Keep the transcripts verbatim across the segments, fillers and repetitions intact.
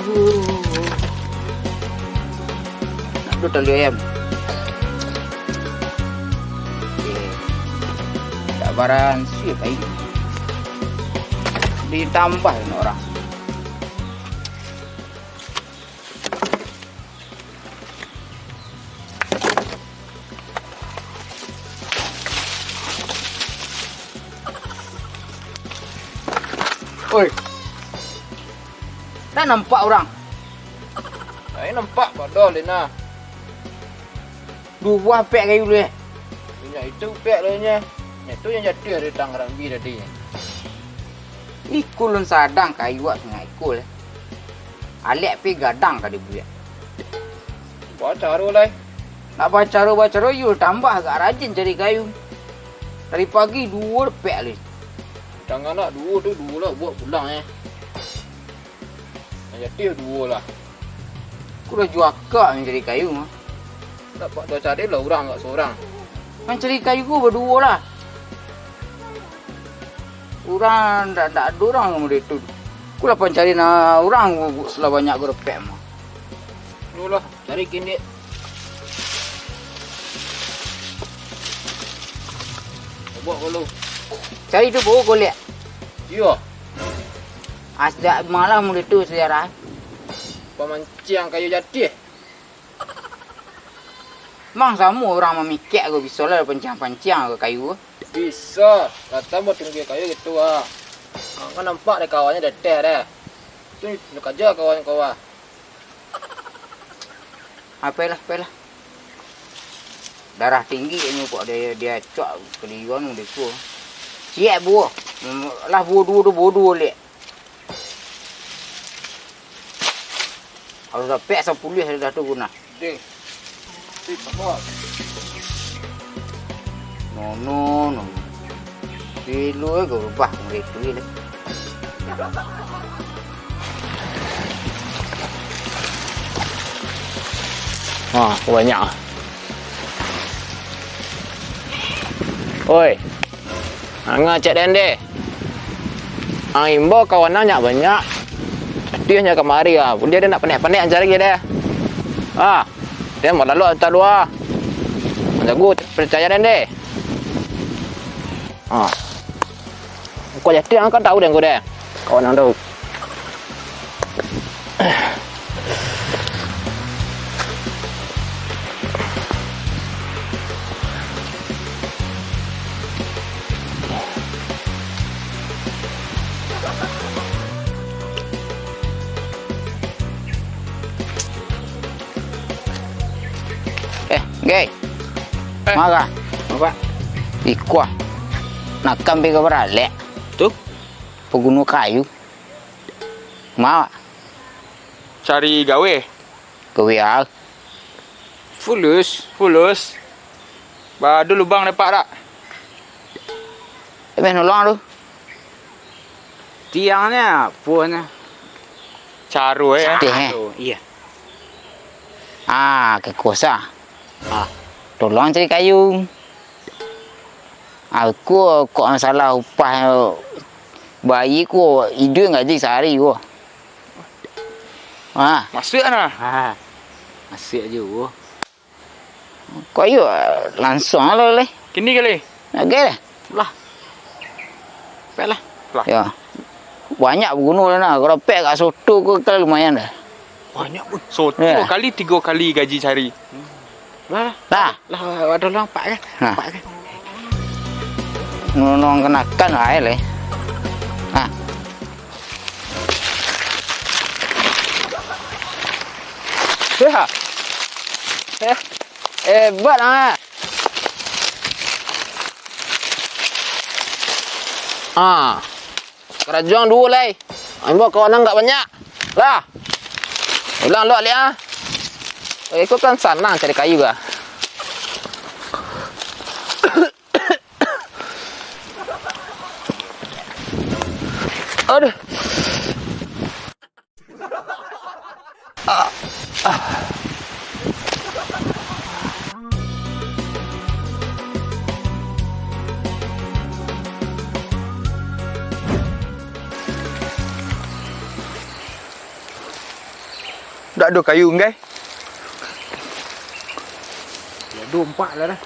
Nak dulu tali ayam. Oke. Tak baransi kayu. Ditambah dengan orang. Oi. Dah nampak urang? Ai nampak padoh, Lina. Duo buah pek kayu tu, eh. Inyo itu pek lah inyo. Inyo tu yang jatuah dari tangga rambi tadi. Iko lun sadang kayu awak sangaik iko, eh. Alek pi gadang ka dibuek. Bacaro lai. Nak bacaro-bacaro, yo tambah agak rajin cari kayu. Dari pagi duo dapek lai. Tangan nak duo tu, duo lah buek pulang, eh. Nan jatuah duo lah. Aku lah juo akak mancari kayu mah. Dapat dah cari lah urang agak surang. Mancari kayu ko baduo lah. Urang ndak, ndak ado urang model tu. Aku lah pancari na urang, salah banyak ko dapek mah. Yo lah, cari kini. Obok ko lu. Cari tu baru ko liak. Iyo. Ah, sajak malam udah tu sejarah. Pamanciang kayu jati. Mang samo urang mamikek ko biso lah panciang-panciang ko kayu. Biso, datang batunggu kayu gitu ah. Ah, kan nampak dek kawannyo deteh deh. Tu nak aja kawan-kawan. Apolah, apolah. Darah tinggi ni kok dia, dia acok keliuan dia tu. Ciek buah. Lah buah duo tu, buah duo lek. Kalau dapek sapuluah sudah tu guna. Deh. Sip, apa? No, no, no. Pilu eh, gerubah murid tu ni. Ha, banyak ah. Oi. Anga cek den deh. Ang imbau kawan ang nyak banyak. Jatuahnyo kamari ah. Buliah den nak panek-panek ang cari deh. Ah, den malalu tak dua. Jago percaya den deh. Ah. Kok jadi ang kan tahu den ko deh. Kawan ang tahu. Eh, Gey. Eh. Mara. Apa? Ikuah. Nak ambil ka baralek. Tu? Paguno kayu. Ma. Cari gawe. Gawe a? Fulus. Fulus. Ba, ado lubang dapak dak? Meh nolong tu. Tiangnyo apo nyo? Caro, eh? Sitih, eh? Caro, iyo. Ah, ka kuasa. Ah. Tolong cari kayu. Aku kok masalah upah, bayi ko iduik gaji sahari ko. Ha. Masuak nah. Ha. Masuak juo. Kok iyo, langsuang lo leh. Kini kali. Oke deh. Lah. Pek lah. Lah. Yo. Banyak baguno lah nah. Kalau pek agak soto ko kan lumayan dah. Banyak pun. Soto kali tigo kali gaji sahari. Lah. Lah. Lah, waduh lah, Pak kan? Nah. Pak kan? Nunung kenakan wae leh. Nah. Wah. Eh, hebat ah. Ah. Karajo ang duo lai. Ambo kawan ang agak banyak. Lah. Ulang luak liak ah. Eh, iko kan sanang cari kayu ga. Aduh. Dak ado kayu, Nggai. Yo, ado ampek lah dah.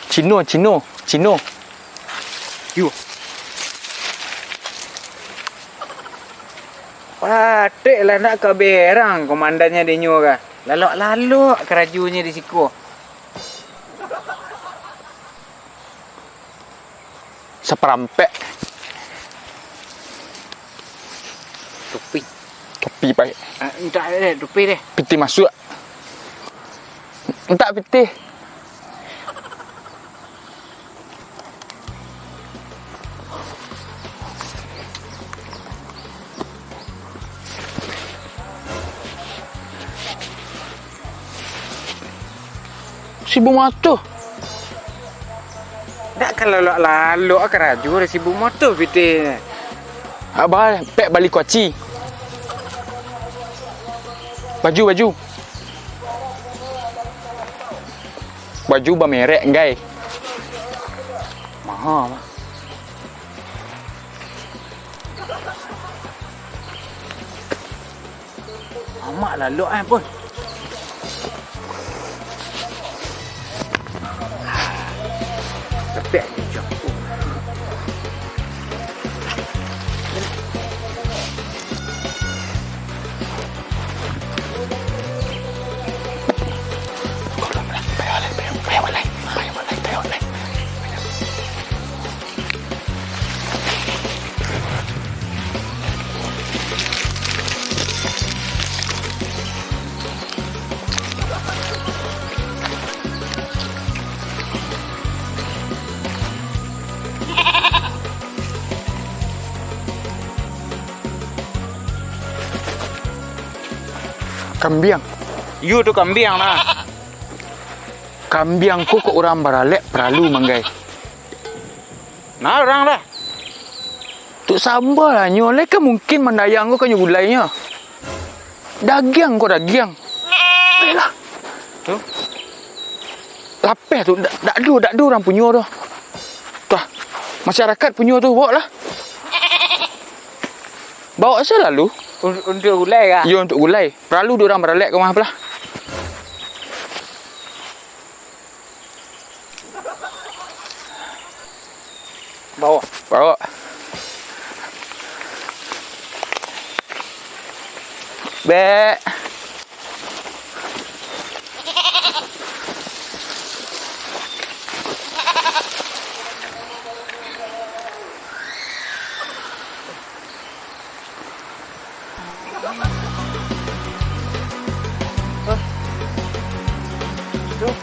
Cino, Cino, Cino. Yo. Patek lah nak ka berang komandannyo dinyo ka. Lalok-lalok karajonyo di siko. Saparampek. Topi. Topi pai. Ah, mintak deh, topi deh. Pitih masuak. Mintak pitih. Sibu moto. Dak ka lalok-lalok karajo dek sibu moto pitih. Abah pek bali kuaci. Baju, baju. Baju bamerek, Nggai. Maha, Mak. Amak lalok, eh, pun. Tapi ado campur. Kambiang. Iyo tu kambiang nah. Kambiang ko kok urang baralek paralu, Manggai. Nah, urang lah. Tu sabalah nyo, lai ka mungkin mandayang ko ka nyo gulainyo. Dagiang ko dagiang. Ayolah. Tu. Lapeh tu, dak, dak ado, dak ado urang punyo tu. Tuah, masyarakat punyo tu, baoklah. Baok sajo lalu. Un-, untuak gulai kah? Iyo, untuak gulai. Paralu dek urang baralek ka rumah apolah. Baok. Baok. Bek. Hah? Tuh.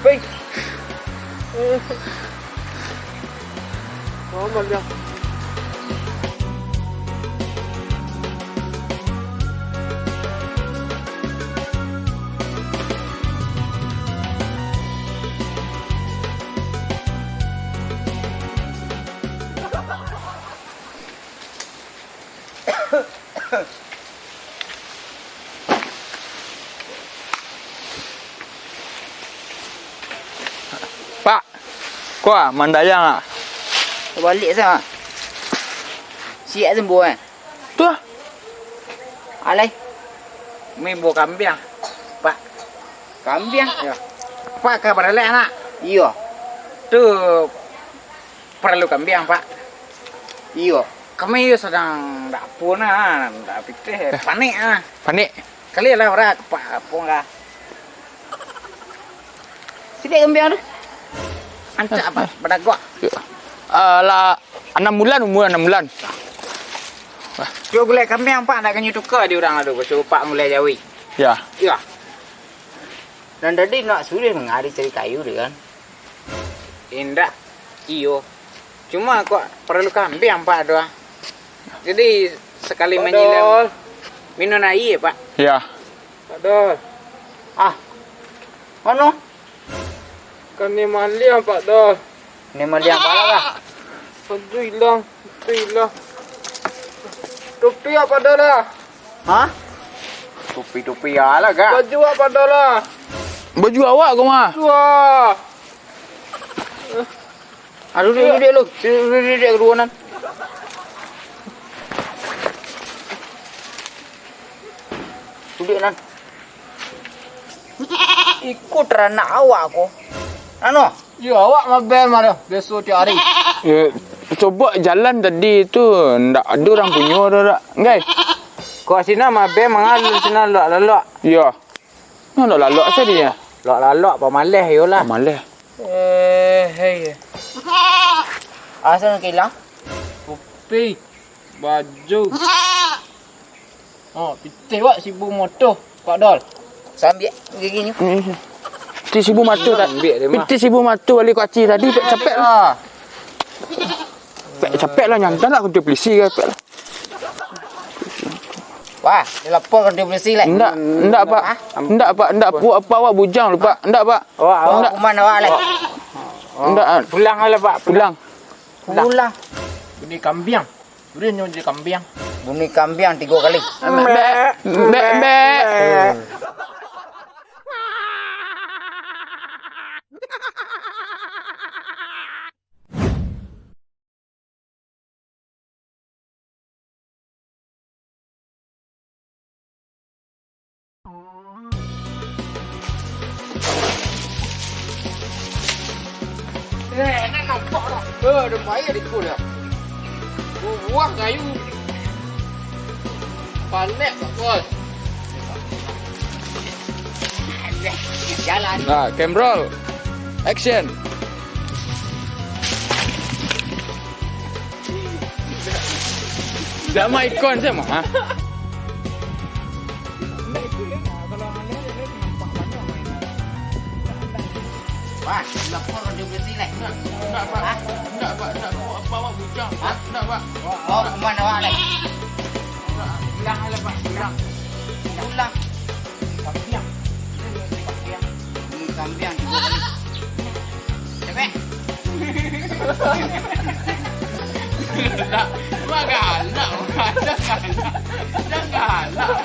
Woi. Normal dia. Pak, ko ah, mandayang ah. Baliak sa. Siak sembuh eh. Tu ah. Alai. Mi buah kambiang, Pak. Kambiang? Yo. Pak ka baralek nak? Iyo. Tu paralu kambiang, Pak. Iyo. Kami yo sadang dak apo nah, dak pitih, eh, panik ah. Panik. Kali lah urang ka Pak Apong kah. Siko kambiang tu. Rancak, Pak, badagok. Yo. Ah, lah, anam bulan umua, anam bulan. Cubo gulai kambiang, Pak, nak kanyo tuka di urang tu, cubo Pak gulai jawi. Ya. Ya. Nan tadi nak suruah mangari cari kayu tu kan. Indak, iyo. Cuma kok paralu kambiang, Pak, tu ah. Jadi sakali Pak manyilam Dol. Minum aia, Pak. Ya. Pak Dol. Ah. Mano? Kanai maliang, Pak Dol. Kanai maliang bala lah. Satu ilang, satu ilang. Rupiah, Pak Dol lah. Hah? Tupi-tupi alah, Kak. Baju awak pado lah. Baju awak ko mah? Wah. Ah, duduak, duduak lu. Duduak, duduak, duduak, kaduo nan. Duduak nan. Iko taranak awak ko. Anu? Iyo, awak mabel mah tu, biaso tiok ari. Yo, coba jalan tadi tu, ndak ado urang punyo tu, dak? Nggai? Kok sinan mabel mangalun sinan lalok-lalok? Iyo. Nah, lalok-lalok asa dia. Lalok-lalok pamaleh yo lah. Pamaleh. Eh, hei. Asa nak ilang? Kopi. Baju. Oh, pitih wak sibu moto, Pak Dol. Sambiak gigi nyo. Hmm. Pitih sibu mato ta-, ambiak dia, mah. Pitih sibu mato bali kuaci tadi, pek capek lah. Ah. Pek capek lah, nyantan lah, kantua pulisi ke, pek lah. Wah, dilapor kantua pulisi lah. Ndak, ndak, Pak. Ah? Ndak, Pak. Ndak, pu-, apa awak bujang lu, Pak? Ndak, Pak. Awak, awak. Ndak. Hukuman awak lah. Ndak. Pulang lah, Pak. Pulang. Pulang. Bunyi kambiang. Bunyi kambiang. Bunyi kambiang tigo kali. Bek, bek, bek. Eh, nak nampak dah. Eh, ada main di kul dah. Buah kayu. Panek, Pak Bos. Jalan. Nah, cam roll. Action. Dak mah ikon se mah. Wah, lapor kantua pulisi lah. Ndak, ndak, Pak. Hah? Ndak, Pak. Ndak, Pak. Apa awak bujang? Hah? Ndak, Pak. Oh, ka ma awak lai? Ndak, pulang lah, Pak. Pulang. Pulang. Kambiang. Kambiang. Bunyi kambiang tigo kali. Capek. Galak. Wah, galak. Jan galak. Jan galak.